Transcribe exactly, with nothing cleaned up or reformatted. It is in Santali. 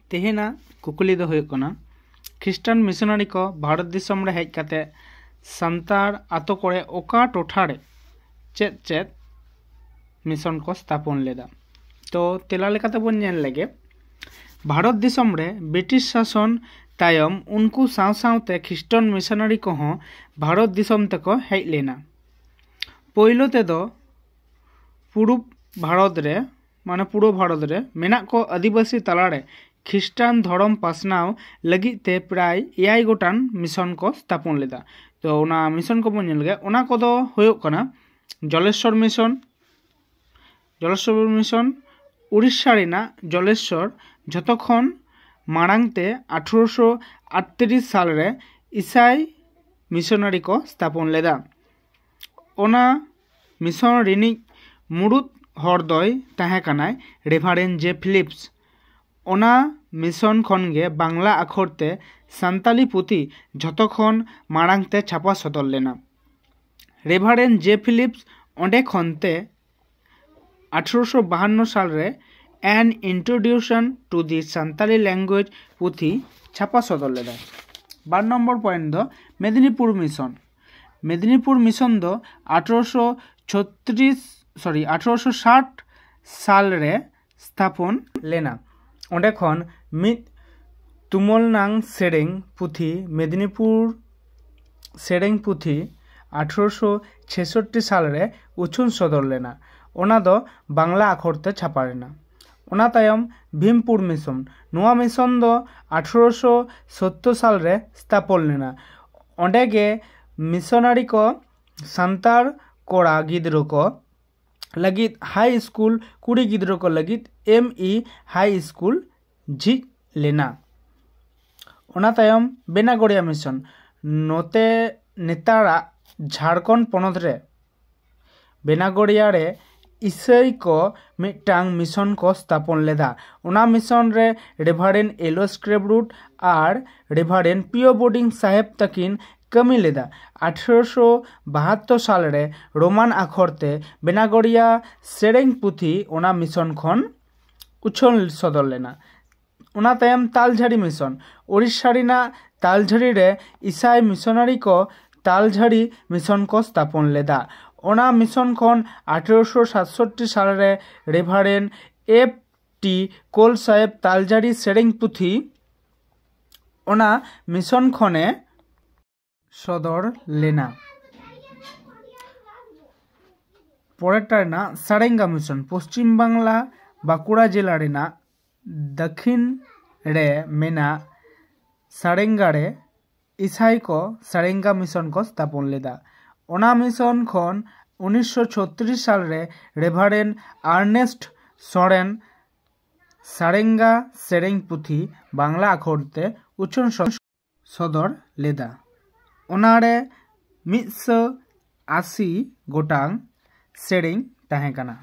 ᱛᱮᱦᱮᱧᱟᱜ ᱠᱩᱠᱞᱤ ᱫᱚ ᱦᱩᱭᱩᱜ ᱠᱟᱱᱟ, ᱠᱷᱨᱤᱥᱴᱟᱱ ᱢᱤᱥᱚᱱᱟᱨᱤ ᱠᱚ ᱵᱷᱟᱨᱚᱛ ᱫᱤᱥᱚᱢ ᱨᱮ ᱦᱮᱡ ᱠᱟᱛᱮ ᱥᱟᱱᱛᱟᱲ ᱟᱛᱳ ᱠᱚᱨᱮ ᱚᱠᱟ ᱴᱚᱴᱷᱟ ᱨᱮ ᱪᱮᱫ ᱪᱮᱫ ᱢᱤᱥᱚᱱ ᱠᱚ ᱥᱛᱷᱟᱯᱚᱱ ᱞᱮᱫᱟ? ᱛᱚ ᱛᱮᱞᱟ ᱞᱮᱠᱟᱛᱮ ᱵᱚᱱ ᱧᱮᱞ ᱞᱮᱜᱮ, ᱵᱷᱟᱨᱚᱛ ᱫᱤᱥᱚᱢ ᱨᱮ ᱵᱨᱤᱴᱤᱥ ᱥᱟᱥᱚᱱ ᱛᱟᱭᱚᱢ ᱩᱱᱠᱩ ᱥᱟᱶ ᱥᱟᱶᱛᱮ ᱠᱷᱨᱤᱥᱴᱟᱱ ᱢᱤᱥᱚᱱᱟᱨᱤ ᱠᱚᱦᱚᱸ ᱵᱷᱟᱨᱚᱛ ᱫᱤᱥᱚᱢ ᱛᱮᱠᱚ ᱦᱮᱡ ᱞᱮᱱᱟ᱾ ᱯᱳᱭᱞᱳ ᱛᱮᱫᱚ ᱯᱩᱨᱩᱵ ᱵᱷᱟᱨᱚᱛ ᱨᱮ, ᱢᱟᱱᱮ ᱯᱩᱨᱩᱵ ᱵᱷᱟᱨᱚᱛ ᱨᱮ ᱢᱮᱱᱟᱜ ᱠᱚ ᱟᱹᱫᱤᱵᱟᱹᱥᱤ ᱛᱟᱞᱟᱨᱮ ᱠᱷᱨᱤᱥᱴᱟᱱ ᱫᱷᱚᱨᱚᱢ ᱯᱟᱥᱱᱟᱣ ᱞᱟᱹᱜᱤᱫ ᱛᱮ ᱯᱨᱟᱭ ᱮᱭᱟᱭ ᱜᱚᱴᱟᱝ ᱢᱤᱥᱚᱱ ᱠᱚ ᱥᱛᱷᱟᱯᱚᱱ ᱞᱮᱫᱟ᱾ ᱛᱚ ᱚᱱᱟ ᱢᱤᱥᱚᱱ ᱠᱚᱵᱚᱱ ᱧᱮᱞ ᱞᱮᱜᱮ᱾ ᱚᱱᱟ ᱠᱚᱫᱚ ᱦᱩᱭᱩᱜ ᱠᱟᱱᱟ ᱡᱚᱞᱮᱥᱥᱚᱨ ᱢᱤᱥᱚᱱ, ᱡᱚᱞᱮᱥᱥᱚᱨ ᱢᱤᱥᱚᱱ, ᱩᱲᱤᱥᱥᱟ ᱨᱮᱱᱟᱜ ᱡᱚᱞᱮᱥᱥᱚᱨ ᱡᱷᱚᱛᱚ ᱠᱷᱚᱱ ᱢᱟᱲᱟᱝ ᱛᱮ ᱟᱴᱷᱨᱚᱥᱚ ᱟᱴᱛᱨᱤᱥ ᱥᱟᱞ ᱨᱮ ᱤᱥᱟᱭ ᱢᱤᱥᱚᱱᱟᱨᱤ ᱠᱚ ᱥᱛᱷᱟᱯᱚᱱ ᱞᱮᱫᱟ᱾ ᱚᱱᱟ ᱢᱤᱥᱚᱱ ᱨᱤᱱᱤᱡ ᱢᱩᱲᱩᱫ ᱦᱚᱲ ᱫᱚᱭ ᱛᱟᱦᱮᱸ ᱠᱟᱱᱟᱭ ᱨᱮᱵᱷᱟᱨᱮᱱ ᱡᱮ ᱯᱷᱤᱞᱤᱯᱥ᱾ ᱚᱱᱟ ᱢᱤᱥᱚᱱ ᱠᱷᱚᱱ ᱜᱮ ᱵᱟᱝᱞᱟ ᱟᱠᱷᱚᱨ ᱛᱮ ᱥᱟᱱᱛᱟᱞᱤ ᱯᱩᱛᱷᱤ ᱡᱷᱚᱛᱚ ᱠᱷᱚᱱ ᱢᱟᱲᱟᱝ ᱛᱮ ᱪᱷᱟᱯᱟ ᱥᱚᱫᱚᱨ ᱞᱮᱱᱟ᱾ ᱨᱮᱵᱷᱟᱨᱮᱱ ᱡᱮ ᱯᱷᱤᱞᱤᱯᱥ ᱚᱸᱰᱮ ᱠᱷᱚᱱ ᱛᱮ ᱟᱴᱷᱨᱚᱥᱚ ᱵᱟᱦᱟᱱᱱᱚ ᱥᱟᱞ ᱨᱮ An Introduction to the Santali Language ᱯᱩᱛᱷᱤ ᱪᱷᱟᱯᱟ ᱥᱚᱫᱚᱨ ᱞᱮᱫᱟᱭ᱾ ᱵᱟᱨ ᱱᱚᱢᱵᱚᱨ ᱯᱚᱭᱮᱱᱴ ᱫᱚ ᱢᱮᱫᱽᱱᱤᱯᱩᱨ ᱢᱤᱥᱚᱱ᱾ ᱢᱮᱫᱽᱱᱤᱯᱩᱨ ᱢᱤᱥᱚᱱ ᱫᱚ ᱟᱴᱷᱨᱚᱥᱚ ᱪᱷᱚᱛᱨᱤᱥ, ᱥᱚᱨᱤ, ᱟᱴᱷᱨᱚᱥᱚ ᱥᱟᱴ ᱥᱟᱞ ᱨᱮ ᱥᱛᱷᱟᱯᱚᱱ ᱞᱮᱱᱟ᱾ ᱚᱸᱰᱮ ᱠᱷᱚᱱ ᱢᱤᱫ ᱛᱩᱢᱟᱹᱞ ᱱᱟᱝ ᱥᱮᱨᱮᱧ ᱯᱩᱛᱷᱤ, ᱢᱮᱫᱽᱱᱤᱯᱩᱨ ᱥᱮᱨᱮᱧ ᱯᱩᱛᱷᱤ, ᱟᱴᱷᱨᱚᱥᱚ ᱪᱷᱮᱥᱚᱴᱴᱤ ᱥᱟᱞ ᱨᱮ ᱩᱪᱷᱟᱹᱱ ᱥᱚᱫᱚᱨ ᱞᱮᱱᱟ᱾ ᱚᱱᱟ ᱫᱚ ᱵᱟᱝᱞᱟ ᱟᱠᱷᱚᱨ ᱛᱮ ᱪᱷᱟᱯᱟ ᱞᱮᱱᱟ᱾ ᱚᱱᱟ ᱛᱟᱭᱚᱢ ᱵᱷᱤᱢᱯᱩᱨ ᱢᱤᱥᱚᱱ᱾ ᱱᱚᱣᱟ ᱢᱤᱥᱚᱱ ᱫᱚ ᱟᱴᱷᱨᱚᱥᱚ ᱥᱳᱛᱛᱳᱨ ᱥᱟᱞ ᱨᱮ ᱥᱛᱷᱟᱯᱚᱱ ᱞᱮᱱᱟ᱾ ᱚᱸᱰᱮ ᱜᱮ ᱢᱤᱥᱚᱱᱟᱨᱤ ᱠᱚ ᱥᱟᱱᱛᱟᱲ ᱠᱚᱲᱟ ᱜᱤᱫᱽᱨᱟᱹ ᱠᱚ ᱞᱟᱹᱜᱤᱫ ᱦᱟᱭ ᱥᱠᱩᱞ, ᱠᱩᱲᱤ ᱜᱤᱫᱽᱨᱟᱹ ᱠᱚ ᱞᱟᱹᱜᱤᱫ ᱮᱢ ᱤ ᱦᱟᱭ ᱥᱠᱩᱞ ᱡᱷᱤᱡ ᱞᱮᱱᱟ᱾ ᱚᱱᱟ ᱛᱟᱭᱚᱢ ᱵᱮᱱᱟᱜᱚᱲᱤᱭᱟ ᱢᱤᱥᱚᱱ᱾ ᱱᱚᱛᱮ ᱱᱮᱛᱟᱨᱟᱜ ᱡᱷᱟᱲᱠᱷᱚᱸᱰ ᱯᱚᱱᱚᱛ ᱨᱮ ᱵᱮᱱᱟᱜᱚᱲᱤᱭᱟ ᱨᱮ ᱤᱥᱟᱹᱭ ᱠᱚ ᱢᱤᱫᱴᱟᱝ ᱢᱤᱥᱚᱱ ᱠᱚ ᱥᱛᱷᱟᱯᱚᱱ ᱞᱮᱫᱟ᱾ ᱚᱱᱟ ᱢᱤᱥᱚᱱ ᱨᱮ ᱨᱮᱵᱷᱟᱨᱮᱱ ᱮᱞᱳᱥ ᱠᱨᱮᱵᱨᱩᱴ ᱟᱨ ᱨᱮᱵᱷᱟᱨᱮᱱ ᱯᱤᱭᱳ ᱵᱳᱨᱰᱤᱝ ᱥᱟᱦᱮᱵᱽ ᱛᱟᱹᱠᱤᱱ ᱠᱟᱹᱢᱤ ᱞᱮᱫᱟ᱾ ᱟᱴᱷᱨᱚᱥᱚ ᱵᱟᱦᱟᱛᱛᱳᱨ ᱥᱟᱞ ᱨᱮ ᱨᱳᱢᱟᱱ ᱟᱠᱷᱚᱨ ᱛᱮ ᱵᱮᱱᱟᱜᱚᱲᱤᱭᱟ ᱥᱮᱨᱮᱧ ᱯᱩᱛᱷᱤ ᱚᱱᱟ ᱢᱤᱥᱚᱱ ᱠᱷᱚᱱ ᱩᱪᱷᱟᱹᱱ ᱥᱚᱫᱚᱨ ᱞᱮᱱᱟ᱾ ᱚᱱᱟ ᱛᱟᱭᱚᱢ ᱛᱟᱞᱡᱷᱟᱲᱤ ᱢᱤᱥᱚᱱ᱾ ᱳᱰᱤᱥᱟ ᱨᱮᱱᱟᱜ ᱛᱟᱞᱡᱷᱟᱲᱤ ᱨᱮ ᱤᱥᱟᱭ ᱢᱤᱥᱚᱱᱟᱨᱤ ᱠᱚ ᱛᱟᱞᱡᱷᱟᱲᱤ ᱢᱤᱥᱚᱱ ᱠᱚ ᱥᱛᱷᱟᱯᱚᱱ ᱞᱮᱫᱟ᱾ ᱚᱱᱟ ᱢᱤᱥᱚᱱ ᱠᱷᱚᱱ ᱟᱴᱷᱨᱚᱥᱚ ᱥᱟᱛᱥᱚᱴᱴᱤ ᱥᱟᱞᱨᱮ ᱨᱮᱵᱷᱟᱨᱮᱱᱰ ᱮᱯᱷ ᱴᱤ ᱠᱳᱞ ᱥᱟᱦᱮᱵᱽ ᱛᱟᱞᱡᱷᱟᱲᱤ ᱥᱮᱨᱮᱧ ᱯᱩᱛᱷᱤ ᱚᱱᱟ ᱢᱤᱥᱚᱱ ᱠᱷᱚᱱᱮ ᱥᱚᱫᱚᱨ ᱞᱮᱱᱟ᱾ ᱯᱚᱨᱮᱨᱴᱟ ᱨᱮᱱᱟᱜ ᱥᱟᱨᱮᱝᱜᱟ ᱢᱤᱥᱚᱱ᱾ ᱯᱚᱥᱪᱤᱢ ᱵᱟᱝᱞᱟ ᱵᱟᱸᱠᱩᱲᱟ ᱡᱮᱞᱟ ᱨᱮᱱᱟᱜ ᱫᱟᱹᱠᱷᱤᱱ ᱨᱮ ᱢᱮᱱᱟᱜ ᱥᱟᱨᱮᱝᱜᱟ ᱨᱮ ᱤᱥᱟᱭ ᱠᱚ ᱥᱟᱨᱮᱝᱜᱟ ᱢᱤᱥᱚᱱ ᱠᱚ ᱥᱛᱷᱟᱯᱚᱱ ᱞᱮᱫᱟ᱾ ᱚᱱᱟ ᱢᱤᱥᱚᱱ ᱠᱷᱚᱱ ᱩᱱᱤᱥᱥᱚ ᱪᱷᱚᱛᱨᱤᱥ ᱥᱟᱞ ᱨᱮ ᱨᱮᱵᱷᱟᱨᱮᱱᱰ ᱟᱨᱱᱮᱥᱴ ᱥᱚᱨᱮᱱ ᱥᱟᱨᱮᱝᱜᱟ ᱥᱮᱨᱮᱧ ᱯᱩᱛᱷᱤ ᱵᱟᱝᱞᱟ ᱟᱠᱷᱚᱨ ᱛᱮ ᱩᱪᱷᱟᱹᱱ ᱥᱚ- ᱥᱚᱫᱚᱨ ᱞᱮᱫᱟ᱾ ᱚᱱᱟᱨᱮ ᱢᱤᱫᱥᱚ ᱟᱥᱤ ᱜᱚᱴᱟᱝ ᱥᱮᱨᱮᱧ ᱛᱟᱦᱮᱸ ᱠᱟᱱᱟ᱾